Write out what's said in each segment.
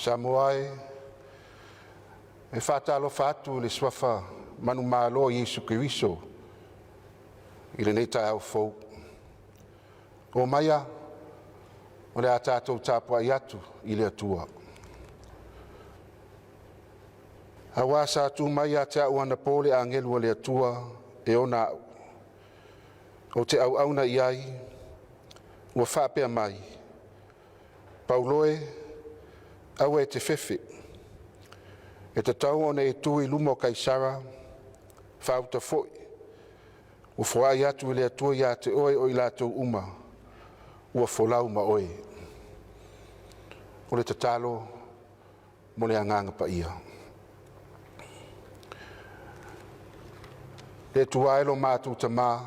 Samoa e, e faatalofa atu i le suafa manumalo o Iesu Keriso i lenei taeao fou. Omaia o le a tatou tapuai atu i le Atua, auā sa tu mai ia te au anapo le agelu o le Atua e ona a'u. Ou te auauna i ai ua faapea mai, ‘Paulo e, aua e te fefe. E tatau ona e tu i luma o Kaisara, faauta foi, ua foai atu e le Atua ia te oe o i latou uma ua folau ma oe.’ O le tatalo mo le Agaga Paia. Le Atua e lo matou Tama,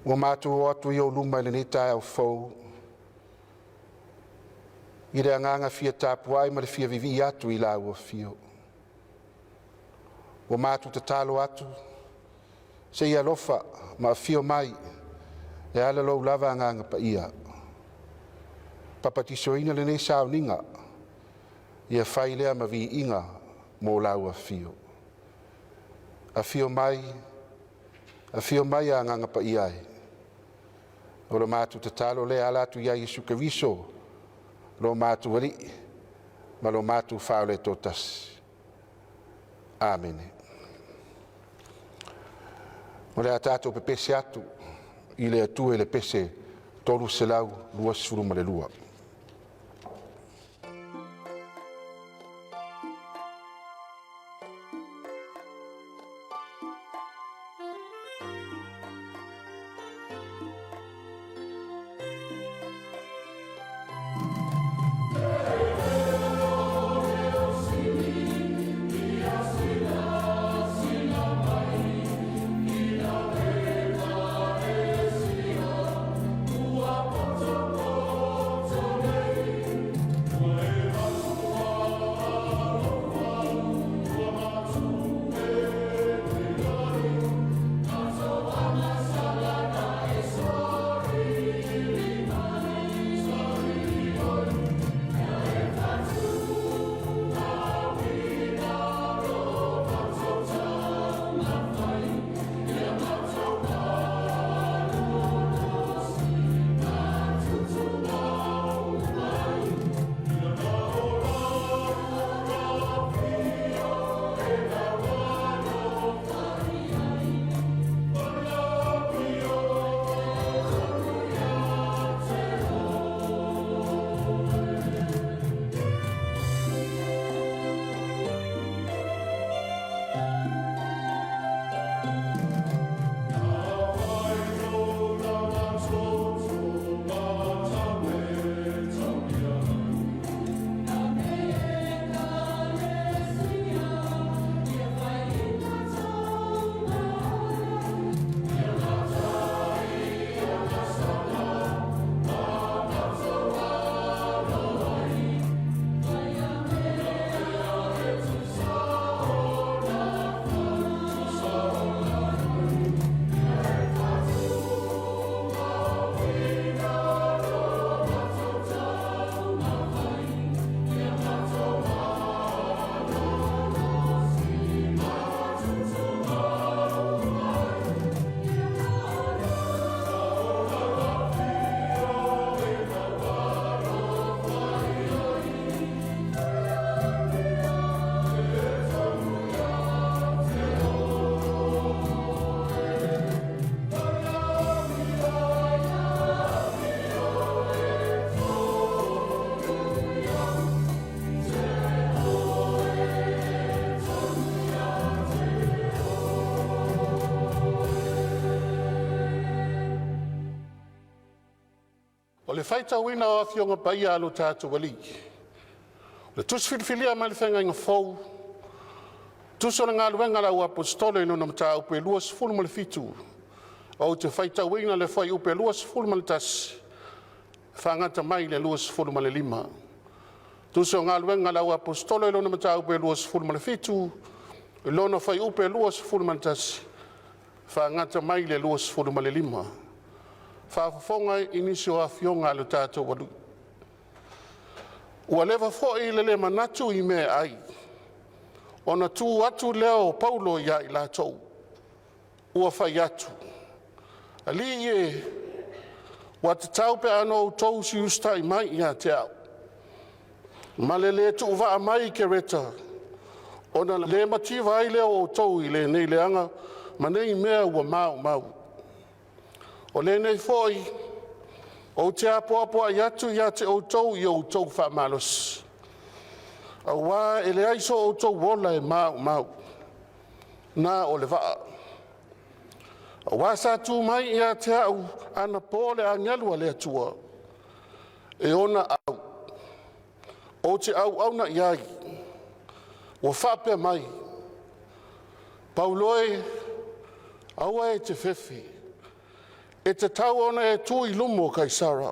ua matou o atu i ou luma i lenei taeao fou i le agaga fia tapuai ma le fia vivii atu i Lau Afio. Ua matou tatalo atu se i alofa ma afio mai e ala Lou lava Agaga Paia, papatisoina lenei sauniga, ia fai lea ma viiga mo Lau Afio. Afio mai, afio mai Agaga Paia e. O le matou tatalo lea e ala atu ia Iesu Keriso lo matou Alii ma lo matou Faaola e toatasi. Amene. O le a tatou pepese atu i le Atua i le pese 322. O le faitauina o Afioga Paia a lo tatou Alii, le Tusi Filifilia mai le Feagaiga Fou, Tusi o le Galuega a le Au Aposetolo i lona mataupu e 27, ou te faitauina le fuaiupu e 21 faagata mai le 25. Tusi o Galuega a le Au Aposetolo i lona mataupu e 27, i lona fuaiupu e 21 faagata mai le 25. Faafofoga i nisi o afioga a le tatou Alii. Ua leva foi le le manatu i mea e ai, ona tu atu lea o Paulo ia i latou, ua fai atu, “Alii e, ua tatau pe a na outou usita'i usitai mai ia te a'u, ma le le tuuvaa mai i Kereta, ona le mativa ai lea o outou i lenei leaga ma nei mea ua maumau. O lenei foi ou te apoapoai atu ia te outou i o outou faamalosi, auā e leai so outou ola e maumau, na o le vaa. Auā sa tu mai ia te a'u anapo le agelu a le Atua e ona au, ou te auauna i ai, ua faapea mai, ‘Paulo e, aua e te fefe. E tatau ona e tu i luma o Kaisara.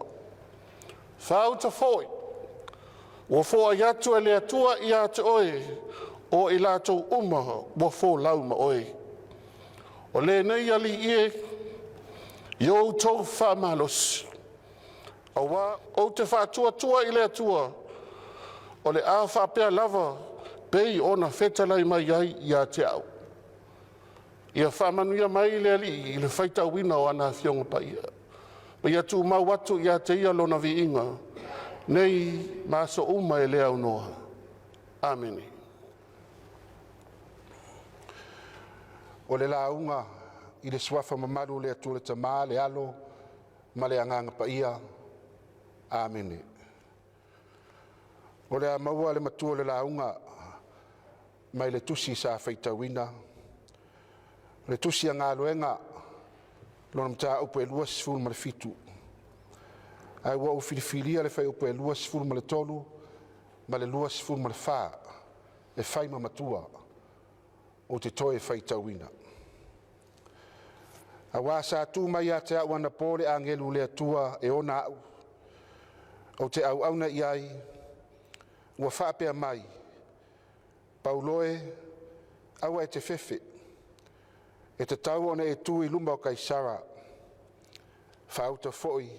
Faauta foi, ua foai atu e le Atua ia te oe o i latou uma ua folau ma oe.’ O lenei Alii e, ia outou faamalosi, auā ou te faatuatua i le Atua, o le a faapea lava pei ona fetalai mai ai ia te a'u.” Ia faamanuia mai le Alii i le faitauina o ana Afioga Paia, ma ia tumau atu ia te Ia Lona viiga, nei ma aso uma e le aunoa. Amene. O le lauga i le Suafa mamalu o le Atua le Tama, le Alo ma le Agaga Paia. Amene. O le a maua le matua o le lauga mai le tusi sa faitauina, o le tusi a Galuega lona mataupu e 27. Ae ua ou filifilia le fuaiupu e 23 ma le 24 e fai ma matua ou te toe faitauina. Aua sa tu mai ia te au anapo le agelu o le Atua e ona au, ou te auauna i ai, ua faapea mai, ‘Paulo e, aua e te fefe. E tatau ona e tu i luma o Kaisara. Faauta foi,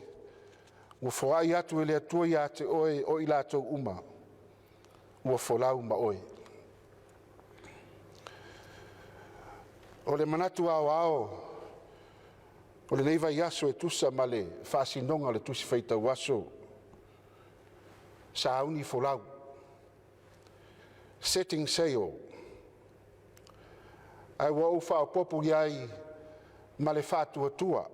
ua foai atu e le Atua ia te oe o i latou uma ua folau ma oe.’” O le manatu aoao o lenei vaiaso e tusa ma le faasinoga o le Tusi Faitau Aso, sauni folau, setting sail. Ae ua ou faaopoopo i ai ma le faatuatua,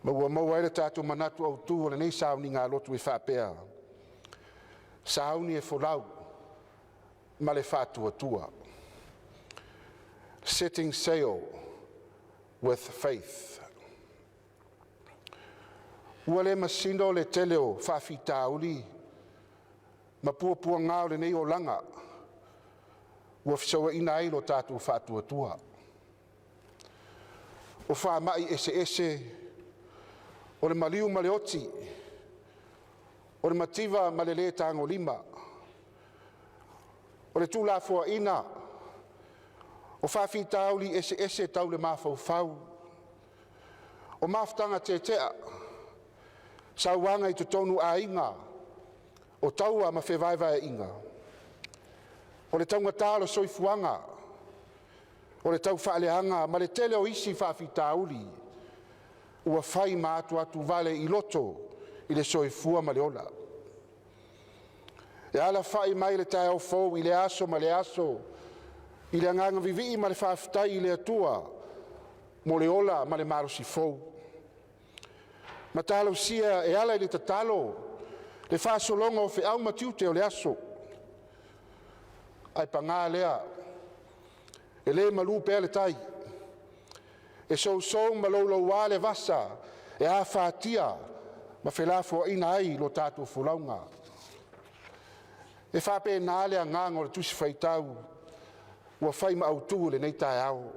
ma ua maua ai le tatou manatu autu o lenei sauniga lotu e faapea, sauni e folau ma le faatuatua. Setting sail with faith. Ua le masino le tele o faafitauli ma puapuaga o lenei olaga ua fesouaina ai lo tatou faatuatua. O faamai eseese, o le maliu ma le oti, o le mativa ma le le tagolima, o le tuulafoaiina, o faafitauli eseese tau le mafaufau, o mafutaga tetea, sauaga i totonu o aiga, o taua ma fevaevaeaiga, o le taugata o le soifuaga, o le taufaaleaga ma le tele o isi faafitauli ua fai ma atuatuvale i loto i le soifua ma le ola. E alafai mai le taeao fou i lea aso ma lea aso i le agaga vivii ma le faafetai i le Atua mo le ola ma le malosi fou. Ma talosia e ala i le tatalo le faasologa o feau ma tiute o le aso. Ae paga lea, e le malu pea le tai, e sousou ma louloua le vasa e afatia ma felafoaiga ai lo tatou folauga. E faapena le agaga o le Tusi Faitau ua fai ma autu i lenei taeao.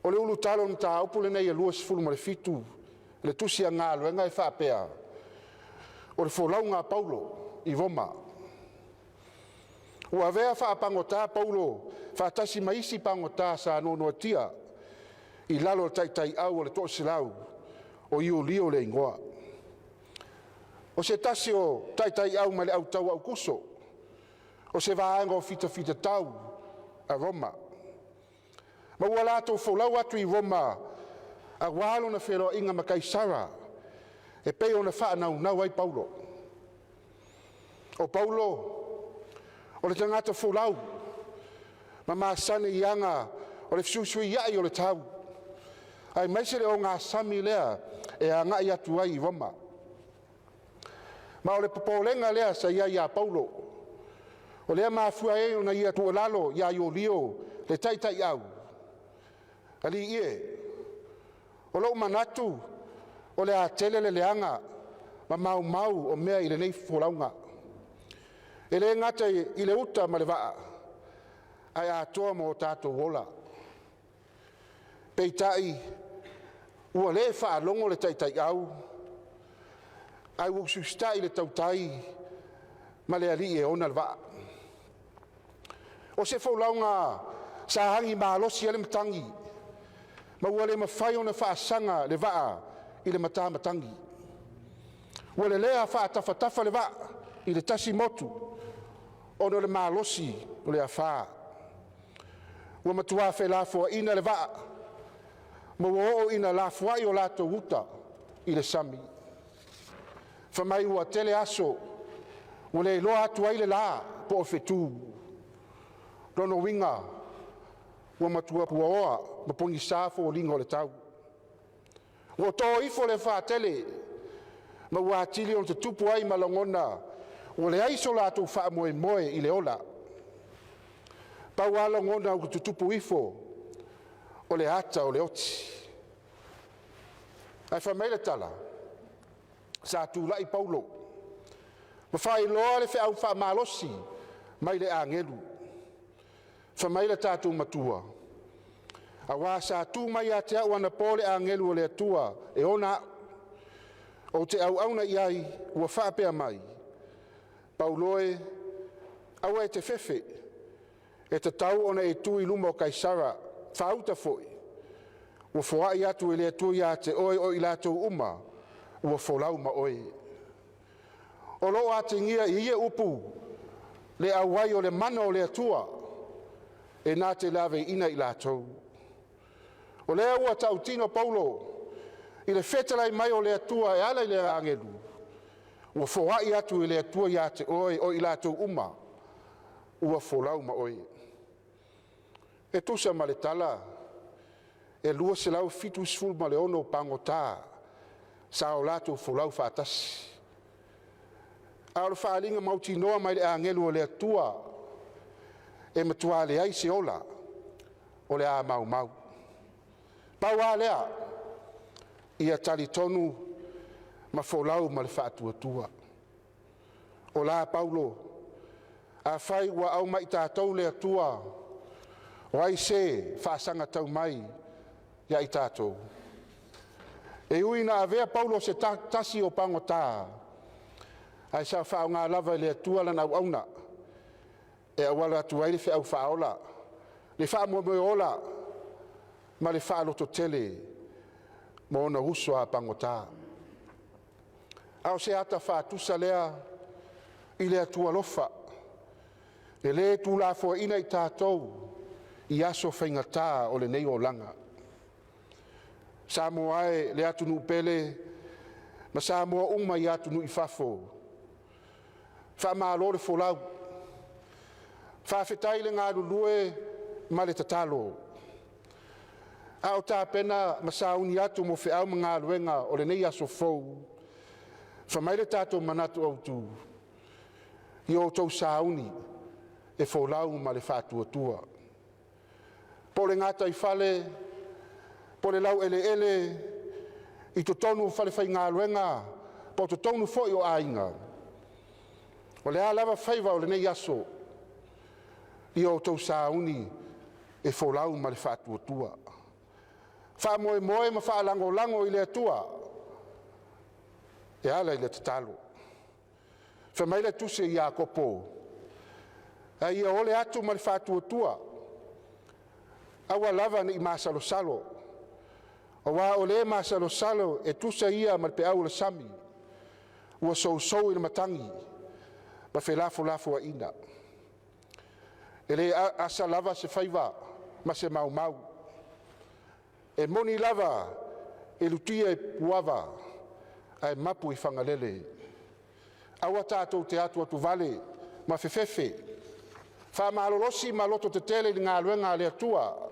O le ulutala o le mataupu lenei e 27 le tusi a Galuega e faapea, o le folauga a Paulo i Roma. Ua avea faapagota Paulo faatasi ma isi pagota sa noanoatia i lalo o le taitaiau a le Toaselau o Iulio le igoa. O se tasi o taitaiau mai le autao Aukuso, o se vaega o fitafitatau a Roma, ma ua latou folau atu i Roma aua lona feiloaiga ma Kaisara e pei ona faanaunau ai Paulo. O Paulo, o le tagata folau ma masani i aga o le fesuisuiai o le tau, aemaise le ogasami lea e agai atu ai i Roma. Ma o le popolega lea sa i ai ia Paulo, o lea e mafua ai ona ia tuualalo ia Iulio le taitaiau, “Alii e, o lou manatu o le a tele le leaga ma maumau o mea i lenei folauga, e le gata i le uta ma le vaa, ae atoa ma o tatou ola.” Peitai ua le faalogo le taitaiau, ae ua usiusitai le tautai ma le alii e ona le vaa. O se folauga sa agi malosi ai le matagi ma ua le mafai ona faasaga le vaa i le matamatagi. Ua lelea faatafatafa le vaa i le tasi motu ona o le malosi o le afa. Ua matua felafoaiga le vaa ma ua oo ina lafoai a latou uta i le sami. Fai mai ua tele aso ua le iloa atu ai le la po o fetu. Lona uiga ua matua puaoa ma pogisa foliga o le tau. Ua to ifo le afa tele ma ua atili ona tutupu ai ma lagona ua leai so latou faamoemoe i le ola. Pau lava lagona ua tutupu ifo, o le ata o le oti. Ae fai mai le tala, sa tulai Paulo ma faailoa le feau faamalosi mai le agelu. Fai mai le tatou Matua, “Aua sa tu mai ia te au anapo le agelu o le Atua e ona au, ou te auauna i ai, ua faapea mai, ‘Paulo e, aua e te fefe. E tatau ona e tu i luma o Kaisara. Faauta foi, ua foai atu e le Atua ia te oe o i latou uma ua folau ma oe.’” O lo o atagia i ia upu le auai o le mana o le Atua e na te laveaiina i latou. O lea ua tautino Paulo i le fetalai mai o le Atua e ala i le agelu, ua foai atu e le Atua ia te oe o i latou uma ua folau ma oe. E tusa ma le tala, e 276 pagota sa o latou folau faatasi, a o le faaaliga mautinoa mai le agelu o le Atua, e matua leai se ola o le a maumau. Pau lava lea, ia talitonu ma folau ma le faatuatua. O la Paulo, afai ua aumai tatou le Atua, o ai se faasaga mai ia i tatou? E ui ina avea Paulo o se tasi o pagota, ae sa faaaoga lava e le Atua lana auauna e auala atu ai le feau faaola, le faamoemoe ola ma le faalototele ma ona uso a pagota. A o se ata faatusa lea i le Atua alofa, e le tuulafoaiina i tatou i aso faigata o lenei olaga. Samoa e le atunuu pele ma Samoa uma i atunuu i fafo, faamalo le folau, faafetai le galulue ma le tatalo. A o tapena ma sauni atu mo feau ma galuega o lenei aso fou, fai mai le tatou manatu autu, ia outou sauni e folau ma le faatuatua. Po o le gataifale po o le laueleele, I totonu o falefaigaluega po o totonu foi o aiga. O le a lava faiva o lenei aso, ia outou sauni e folau ma le faatuatua, faamoemoe ma faalagolago i le Atua e ala i le tatalo. Fai mai le tusi a Iakopo, “A ia ole atu ma le faatuatua, aua lava ne i masalosalo, aua o le masalosalo e tusa ia ma le peau o le sami ua sousou i le matagi ma felafolafoaiga. E le asa lava se faiva ma se maumau. E moni lava e lutia i Puava ae mapu i Fagalele.” Aua tatou te atuatuvale ma fefefe, faamalolosi ma lototetele i le galuega a le Atua,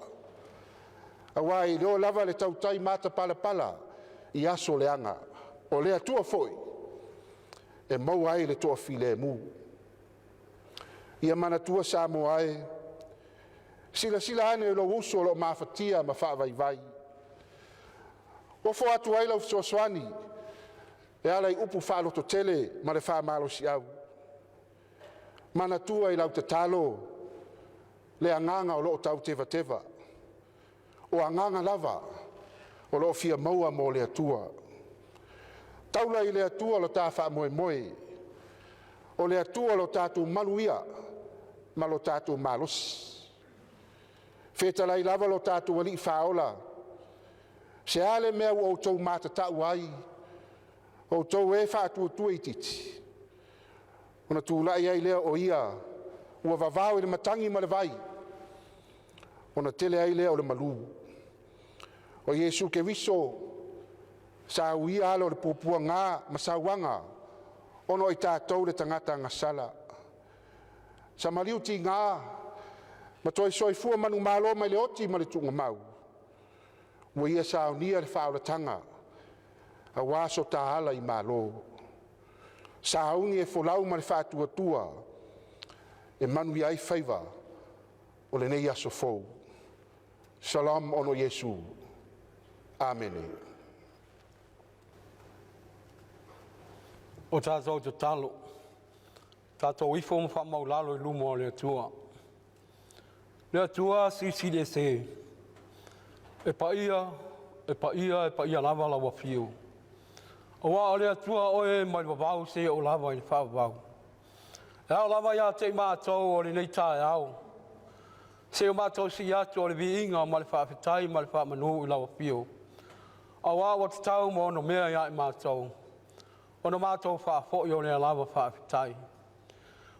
aua e iloa lava le tautai matapalapala i aso leaga, o le Atua foi e maua ai le toafilemu. Ia manatua Samoa e, silasila ane i lou uso o lo o mafatia ma faavaivai. Ofo atu ai lau fesoasoani e ala i upu faalototele ma le faamalosiau. Manatua i lau tatalo le agaga o lo o tau tevateva, o agaga lava o lo o fia maua mo le Atua. Taula i le Atua lo ta faamoemoe, o le Atua lo tatou malu ia ma lo tatou malosi. Fetalai lava lo tatou Alii Faaola, se a le mea ua outou matatau ai, outou e faatuatua itiiti, ona tulai ai lea o Ia ua vavao i le matagi ma le vai, ona tele ai lea o le malu. O Iesu Keriso sa uia ala o le puapuaga ma sauaga ona o i tatou le tagata agasala. Sa maliu tiga ma toe soifua manumalo mai le oti ma le tuugamau, ua Ia saunia le faaolataga aua so ta ala i malo. Sauni e folau ma le faatuatua e manuia ai faiva o lenei aso fou. Shalom ono Iesu. Amene. O tatou tatalo, tatou ifo ma faamaualalo i luma o le Atua. Le Atua Silisili Ese, e paia, e paia, e paia lava lau afio, aua o le Atua oe mai le vavau seia oo lava i le faavavau. E ao lava ia te i matou o lenei taeao se i o matou sii atu o le viiga ma le faafetai ma le faamanu i lau afio, aua ua tatau ma onomea ia i matou ona matou faafoi o lea lava faafetai.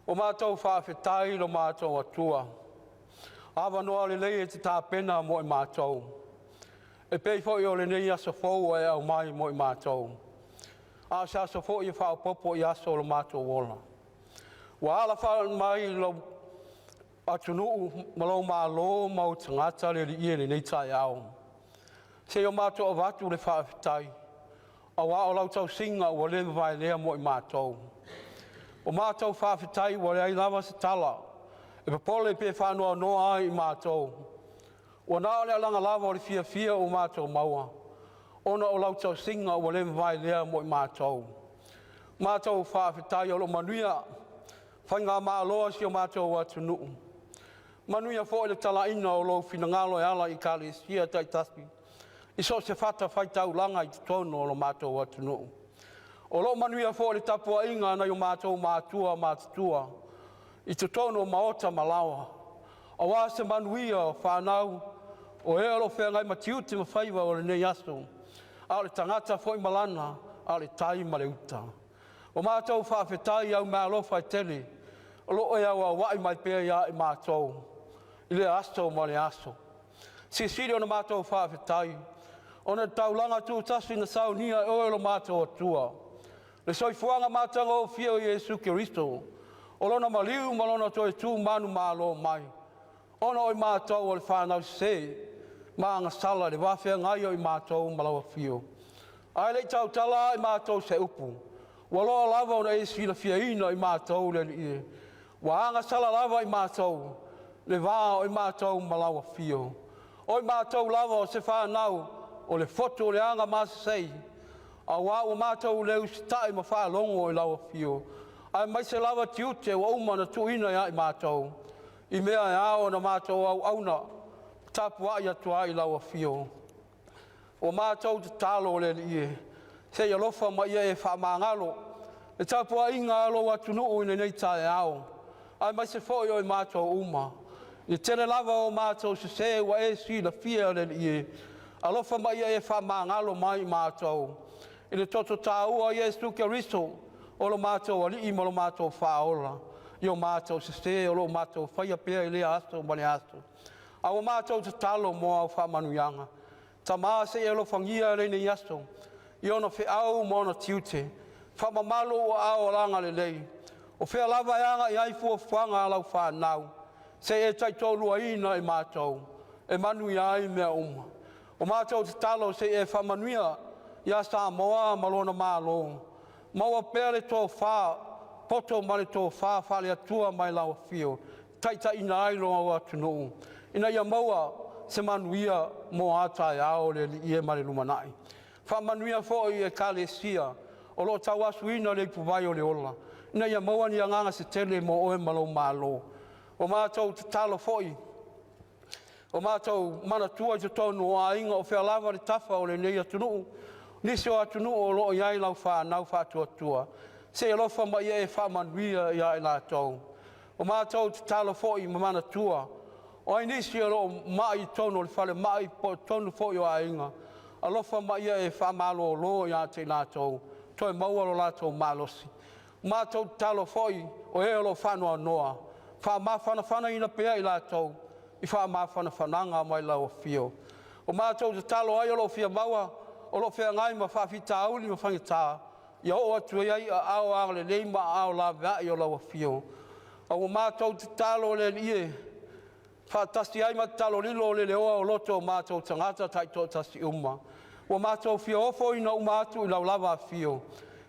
Ua matou faafetai i lo matou Atua, avanoa lelei e te tapena mo i matou, e pei foi o lenei aso fou ua e aumai mo i matou, a o se aso foi e faaopoopo i aso o lo matou ola. Ua alafai mai i lou atunuu ma lou malo ma ou tagata le Alii i lenei taeao, se i o matou avatu le faafetai, aua o lau tausiga ua le mavaelea mo i matou. Ua matou faafetai ua leai lava se tala e popole pe faanoanoa ai i matou, ua na o le alaga lava o le fiafia ua matou maua, ona o lau tausiga ua le mavaelea mo i matou. Matou faafetai o lo o manuia faigamalo a si o matou atunuu, manuia foi le talaiga o lou finagalo e ala i Ekalesia taitasi i so o se fatafaitaulaga i totonu o lo matou atunuu. O lo o manuia foi le tapuaiga a nai o matou matua matutua i totonu o maota ma laoa, aua se manuia o fanau, o e o lo o feagai ma tiute ma faiva o lenei aso, a o le tagata foi ma lana, a o le tai ma le uta. Ua matou faafetai i au meaalofa e tele o lo o e auauai mai pea ia i matou i lea aso ma lea aso. Silisili ona matou faafetai ona o le taulaga tutasi na saunia e Oe lo matou Atua, le soifuaga matagofie o Iesu Keriso o Lona maliu ma Lona toe tu manumalo mai, ona o i matou o le fanau sese ma agasala i le va feagai o i matou ma Lau Afio. Ae le i tautala a i matou se upu, ua loa lava ona e silafiaina i matou le Alii e, ua agasala lava i matou le va o i matou ma lau Afio. O i matou lava o se fanau o le fotu o le agamasasei. Auā ua matou le usitai ma faalogo i lau afio, aemaise lava tiute ua uma ona tuuina ia i matou, i mea e ao ona matou auauna tapuai atu ai i lau afio. Ua matou tatalo le Alii e, se i alofa ma ia e faamagalo le tapuaiga a lou atunuu i lenei taeao, aemaise foi o i matou uma. I le tele lava o matou sese ua e silafia le Alii e, alofa ma ia e faamagalo mai i matou, i le toto taua o Iesu Keriso o lo matou Alii ma lo matou Faaola, i o matou sese o lo o matou faia pea i lea aso ma lea aso. A ua matou tatalo mo au faamanuiaga. Tama, se i e alofagia lenei aso i ona feau ma ona tiute, faamamalu ou aao agalelei, o fea lava e agai ai fuafuaga a lau fanau, se i e taitoluaina i matou e manuia ai mea uma. O matou tatalo se i e faamanuia ia Samoa ma lona Malo, maua pea le tofa poto ma le tofa faale-Atua mai lau Afio, e taitaiina ai lo atunuu ina ia maua se manuia mo a taeao le Alii e ma le lumanai. Faamanuia foi i Ekalesia o lo o tauasuina le ipuvai o le ola, ina ia maua ni agaga se tele mo Oe ma lou Malo. Ua matou tatalo foi, o matou manatua i totonu o aiga o fea lava le tafa o lenei atunuu, nisi o atunuu o lo o i ai lau fanau faatuatua, se i alofa ma ia e faamanuia ia i latou. Ua matou tatalo foi ma manatua, o ai nisi o lo o mai i totonu o le falemai po o totonu foi o aiga, alofa ma ia e faamalolo ia te i latou, toe maua lo latou malosi. Matou tatalo foi o e o lo o faanoanoa, faamafanafanaina pea i latou i faamafanafanaga mai lau afio. Ua matou tatalo ai o lo o fia maua, o lo o feagai ma faafitauli ma faigata, ia oo atu i ai aao agalelei ma aao laveai o lau Afio. A ua matou tatalo le Alii e, faatasi ai ma tatalo lilo o le leoa o loto o matou tagata taitoatasi uma, ua matou fia ofoina uma atu i lau lava Afio,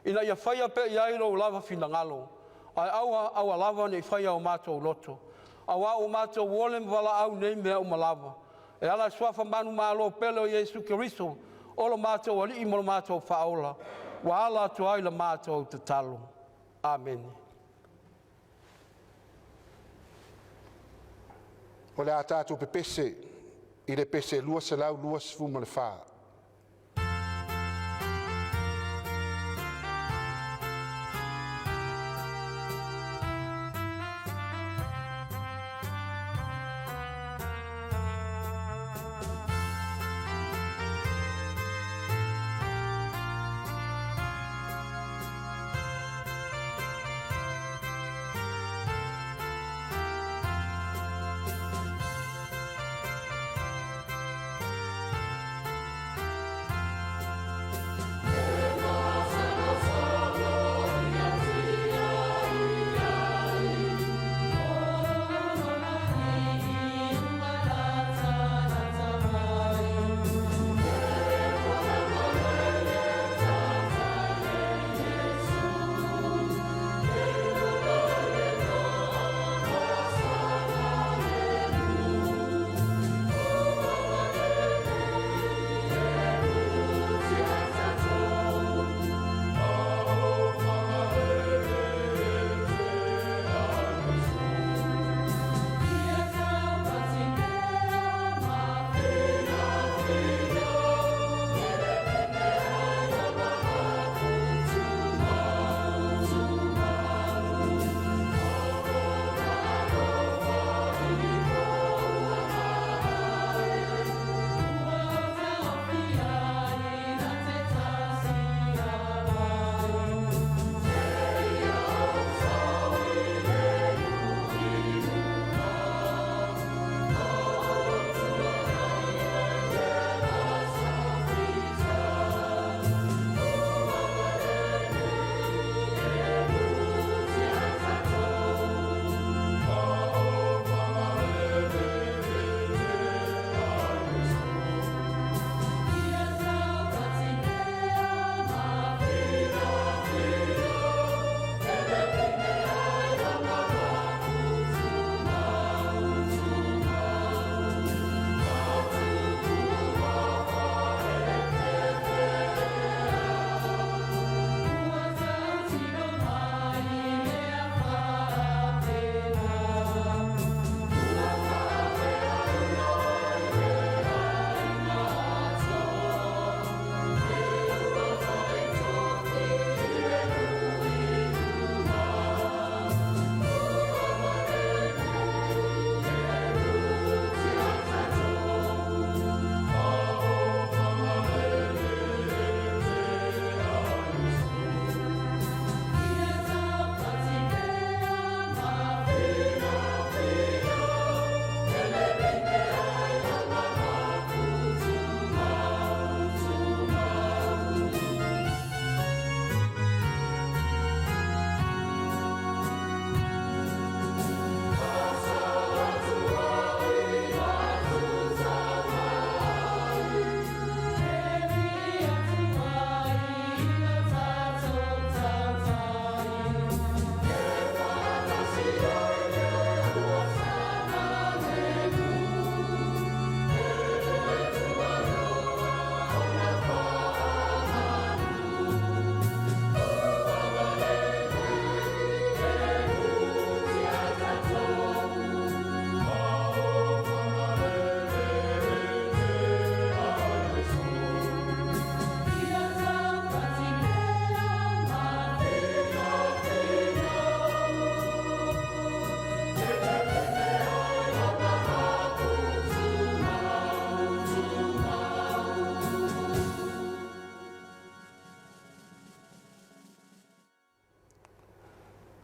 ina ia faia pea i ai lou lava finagalo, ae aua, aua lava ne i faia o matou loto, auā ua matou ole ma valaau i nei mea uma lava, e ala i le suafa manumalo pele o Iesu Keriso o lo matou Alii ma lo matou Faaola, ua ala atu ai la matou tatalo. Amene. O le a tatou pepese i le pese 224.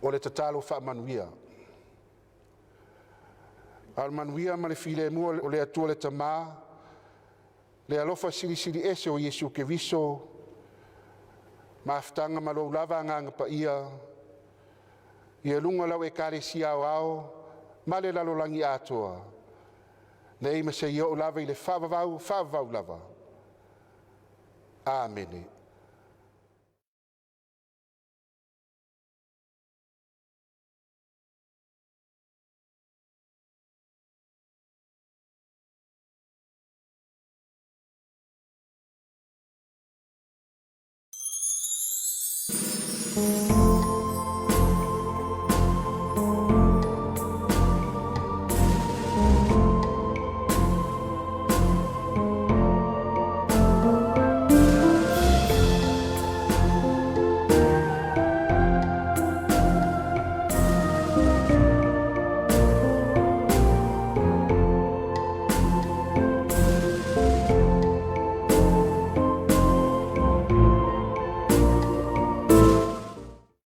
O le tatalo faamanuia. Ia manuia ma le filemu o le Atua le Tama, le alofa Silisili Ese o Iesu Keriso, mafutaga ma lou lava Agaga Paia, ia luga o lau Ekalesia Aoao ma le lalolagi atoa, nei ma seia oo lava i le faavavau, faavavau lava. Amene.